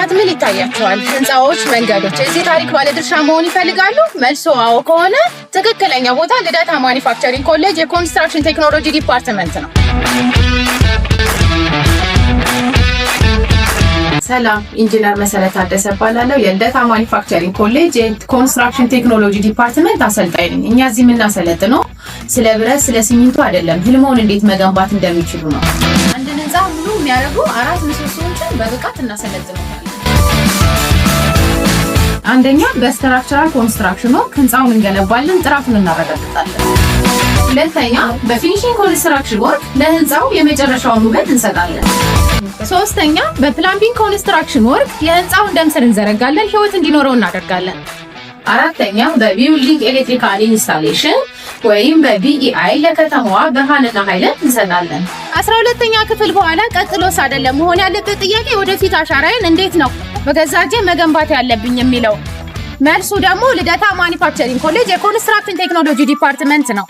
ብረት ምን ይታያቸዋል? ህንፃዎች፣ መንገዶች። የዚህ ታሪክ ባለድርሻ መሆን ይፈልጋሉ? መልሶ አዎ ከሆነ ትክክለኛ ቦታ ልደታ ማኒፋክቸሪንግ ኮሌጅ የኮንስትራክሽን ቴክኖሎጂ department ነው። ሰላም፣ ኢንጂነር መሰረት ታደሰ እባላለሁ። የልደታ ማኒፋክቸሪንግ ኮሌጅ የኮንስትራክሽን ቴክኖሎጂ department አሰልጣኝ ነኝ። እኛ እዚህ የምናሰለጥነው ስለ ብረት፣ ስለ ሲሚንቶ አይደለም፣ ህልሞን እንዴት መገንባት እንደሚችሉ ነው። አንድን ህንፃ ሙሉ የሚያደርጉ አራት ምሰሶዎችን በብቃት እናሰለጥነዋለን። አንደኛ፣ በ structural construction work ህንፃውን እንገነባለን፣ ጥራቱን እናረጋግጣለን። ሁለተኛ፣ በ finishing construction work ለህንፃው የመጨረሻውን ውበት እንሰጣለን። ሶስተኛ፣ በ plumbing construction work የህንፃውን ደም ስር እንዘረጋለን፣ ህይወት እንዲኖረው እናደርጋለን። አራተኛ፣ በ building electrical installation ወይም በ BEI ለከተማዋ ብርሃንና ኃይልን እንሰጣለን። 12ኛ ክፍል በኋላ ቀጥሎስ አይደለም መሆን ያለበት ጥያቄ፣ ወደፊት አሻራዬን እንዴት ነው በገዛ እጄ መገንባት ያለብኝ የሚለው። መልሱ ደግሞ ልደታ ማኒፋክቸሪንግ ኮሌጅ የኮንስትራክሽን ቴክኖሎጂ department ነው።